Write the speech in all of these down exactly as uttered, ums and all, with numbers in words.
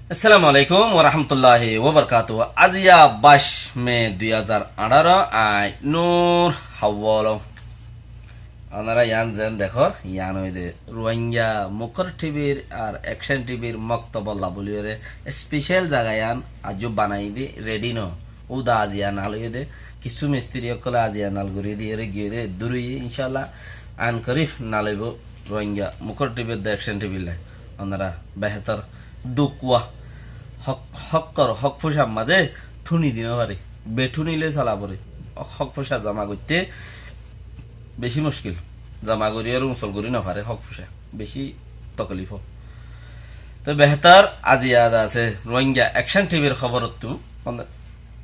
Assalamu alaikum wa rahmatullahi wa barakatuhu. Aziya baic me dui hazar añçáro, añí Nur Hawwal. Onora yián zen dekór, yián óilde Ruáingga Mukor T V r ar Action T V r moktobolla buliyóre special zaga yián aijjó banaiyé de, ready no. Uda aziya nal óiye de, kissú mistiri ókkole aziya nal gorí diyóre giyóre dur óiye, incállah, an korib nal óibo Ruáingga Mukor T V de Action T V lai. Onora behétor duk wa hók, hókkor, hók fusar mazé thuni di no fare. Bethuni loi sola fore. Hók, hók fusar zoma goitté beci muckil. Zoma goríyore usol gorí no fare hók fusar. Beci toklif. Toi behétor aziya de asé Ruáingga Action T V r hóborottú. Onora,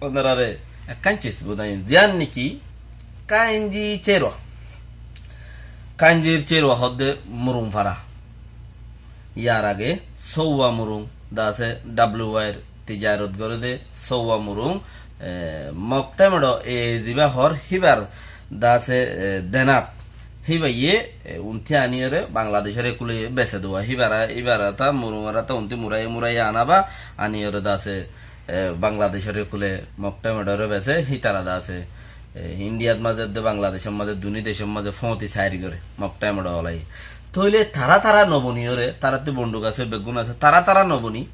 onorare ekkán ciz buzáiyum. Ziyán niki Kainji Cerwa. Kainjir Cerwa hoó de Murung fara. Yar age Souwa Murung de asé W Y r tijarot goré de Souwa Murung, e, Mok Themedo e ziba hoór híbar de asé, e, denat. Híbaye, e, untí aniyóre Bangladecór ekule bese duwa. Híbara, híbara ta Murungora ta untí muraiye muraiye anaba, aniyóre de asé, e, Bangladecór ekule Mok Themedore bese, hítara de asé, e, Indiyat mazé de Bangladecór mazé duni decór mazé fóti sair goré, Mok Themedo olai. Tóile tara tara no boniyóre, tarattú bonduk asé, beggún asé, tara tara no boni,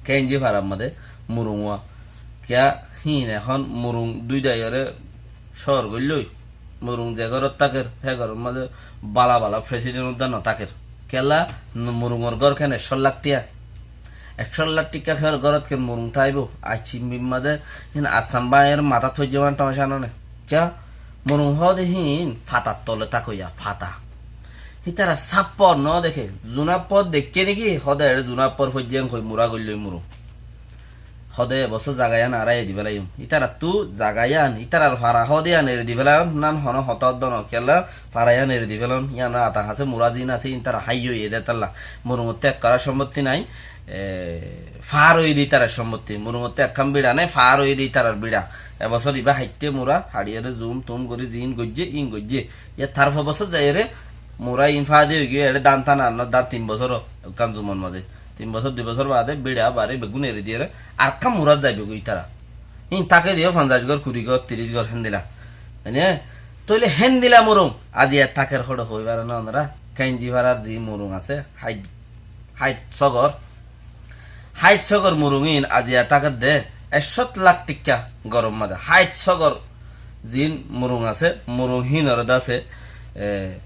Kainji farar mazé Murung wa. Kiya híin ehón Murung dui daiyóre cóor goillói, Murung ze górot táker, hé góror mazé bála bála president udda no táker. Kiyólla, Murungor gór ken ekcó lak tiya. Ekcó lak tiya hé górot ken Murung táibo? Aiccin bin mazé híin Assam báiyor matát foijjé man tamaca no né. Kiya? Murung hoó de híin fatar tole tákoiya, fata. Hítara sáf por no deké, zuna por dekké niki? Hoó de ere zuna por foijjé en hoi mura goillói Murung. Hoó de e bosór zaga yián añára eri di félaiyum. Ítarattú zaga yián, ítarar fara hoó de yián eri di félaiyum, nan hono hotá udda no, kiyólla fara yián eri di félaiyum, yián ata hañsé mura ziín asé, ítara háiye óiye de tálla. Murungottú ekkán sombotti nái, e, far óiye de ítarar sombotti. Murungottú ekkán biça nái, far óiye de ítarar biça. E bosór ibá háitte mura, háiyore zum tum gorí ziín goijjé, íin goijjé. Yá tarfor bosór zaiyore mura íin fade óigiyoi, ere dan tan ar no, dan tin bosór ó, ekkán zumor mazé. Tin bosór, dui bosór baade biça bari beggún eri diyore arekkán murat zaibo goi ítara. Íin táke de yó fonzaic gór, kuri gór, tiríc gór héndilla. Mane, tóile héndilla Murung aziya táker hoçé hoi faro né onora? Kainji farar zi Murung asé, háit, háit só gór. Háit só gór Murung íin aziya táker de ekcó lak tikka góror mazé. Háit só gór ziín Murung asé, Murung híinore de asé, e,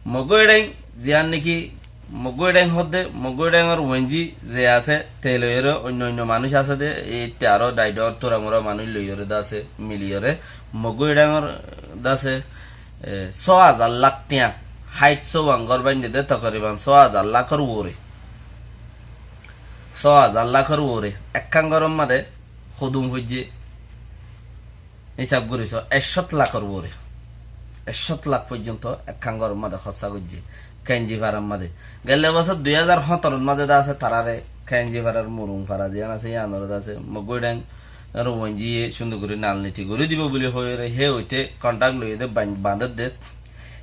Mogói Dheng, ziyán niki Mogói Dheng hoó de, Mogói Dhengor wenji ze asé, te loiyore oinno oinno manúic asé de, ite aró daidor tura mura manúic loiyore de asé, miliyore, Mogói Dhengor de asé, e, só házar lak tiya, háit só wa gór bainde de tokoriban só házar lakor uore. Só házar lakor uore. Ekkán góror mazé hodún foijjé? Hísab gorí só, ekcó lakor uore. Ekcó lak foijjonto ekkán góror mazé hóssa goijjé. Kainji farar mazé. Gelle bosór dui házar hóñtoror mazé de asé tarare Kainji farar Murung fara ziyán asé, yiánore de asé Mogói Dheng ar wenjiye cúndor gorí nal niti gorí dibo buli hoiyore, hé óite kontak loiyé de ban-, bandér de.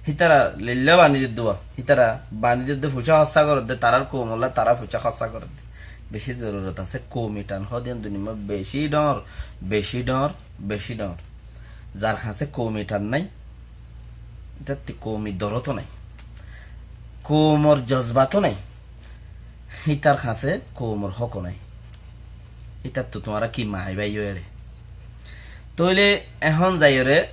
Hítara leilla bani dedde wa, hítara bani dedde, fucá hóssa goredde, tarar koumolla tara fucá hóssa goredde. Beci zorurot asé, koumi than hoó de yián duniyar mazé beci dhoóñr, beci dhoóñr, beci dhoóñr. Zar hañsé koumi than nái, ítattú koumi dorot ó nái, koumor jozbat ó nái, hítar hañsé koumor hók ó nái. Ítattú tuáñra ki maáiba yó ere? Tóile ehón zaiyore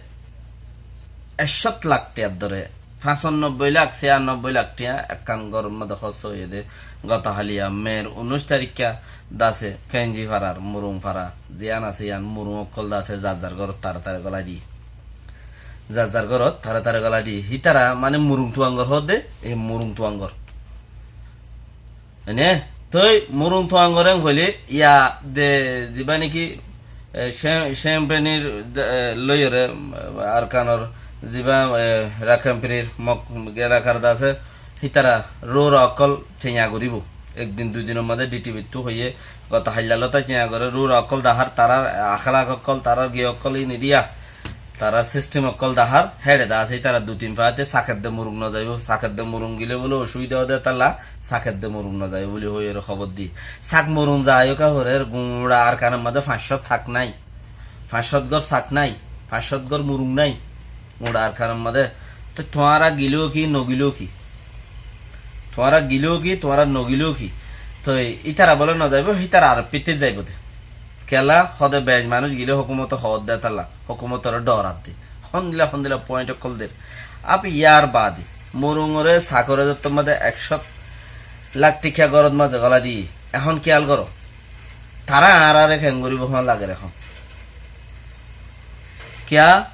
ekcó lak tiyar dóre, fañsanobbói lak, siyanobbói lak tiya ekkán góror mazé hóssa óiye de. Goto háliya Mer unnúic tarikka de asé Kainji farar, Murung fara ziyán asé yián Murung ókkol de asé zar zar górot tare tare gólai diyé. Zar zar górot tare tare gólai diyé. Hítara mane Murung Tuangor hoó de, e Murung Tuangor. Ene, toi Murung Tuangor en hoile, ya de ziba niki, e, Shem-, Shempenir de, e, loiyore, e, Arkanor ziba, e, Rakampirir mok elakar de asé, hítara rura ókkol chéña goribo. Ek din dui dinor mazé D T V ttu hoiye, goto háilla lóta chéña gore, rura ókkol dahar, tarar akhlak ókkol, tarar giya ókkol íin eriya. Tarár sistem ókkol dahár, héçe de asé, ítara dui tin faáte sakedde murung nozaibóu, sakedde murung gile bóle osubida óde tálla, sakedde murung nozaibóu bóli hoiyóre hóbor di. Sak murung zaiyóka horer, guñça Arkanor mazé fañs cót sak nái, fañs cót gór sak nái, fañs cót gór murung nái, guñça Arkanor mazé. Toi tuáñra gilóu ki, nogilóu ki? Tuáñra gilóu ki, tuáñra nogilóu ki? Toi ítara bóle nozaibóu, hítara ar fittir zaibóu de. Kiyólla hode bec manúic gile hókumote hóbor de tálla, hókumotoré dhoradde. Hondilla hondilla point ókkol der. Ab yar baade murungoré sakoré zottór mazé ek cót lak thíka górot mazé golai diyé. Ehón kiyál goró. Tará añáráre keéngorí bohón lager ehón. Kiyá?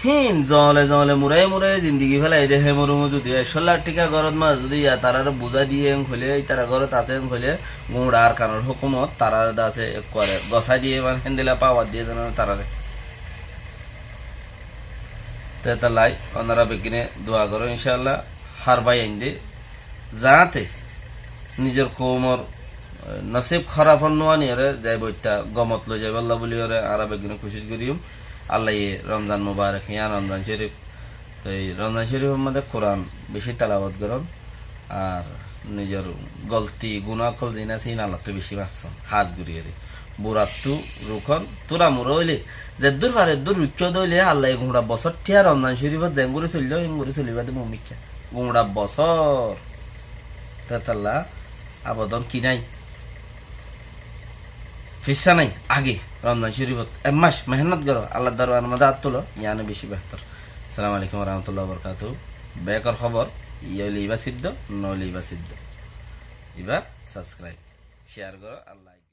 Híin zoñle zoñle muráiye muráiye zindigi félai de, hé murungu zudi ek cót lak thíka górot mazé zudi ya taráre buzái diyé en hoilé, ítara górot asé en hoilé, guñça Arkanor hókumot taráre de asé ekkuare gosái diyé, mane héndilla pawar diyé de no taráre. Te étalla onora beggúne dua goró, incálla, hár bái ainde, zaáte nizor koumor, eh, nosib hóraf no aniyóre zaibo, itta gomot loi zaibólla bóliyoré añára beggúne kucíc goríyum. Allaye Romzan Mubarek, yián Romzan Córif. Toi Romzan Córifor mazé Kuran bicí telawot gorón. Ar nizor golti guná ókkol ziín asé, híin Allattú bicí maf son, hás goríyoré. Burattú rukón, túra mura óile, zeddúr fare eddúr ruikká de óile, Allaye guñça bosór thíya Romzan Córifot zeéngorí soilló, héngorí solibá de muúmikká. Guñça bosór. Te étalla abodon ki nái? Fissá nái, age Romzan Córifot ek mac mehénnot goró, Allar dorbaror mazé át tuló, yiáne bicí behtor. Assalamu alaikum wa rahmatullahi wa barakatuhu. Bekkúnor hóbor, yó óile ibá sibdó, no óile ibá sibdó. Ibá subscribe, share goró, ar like.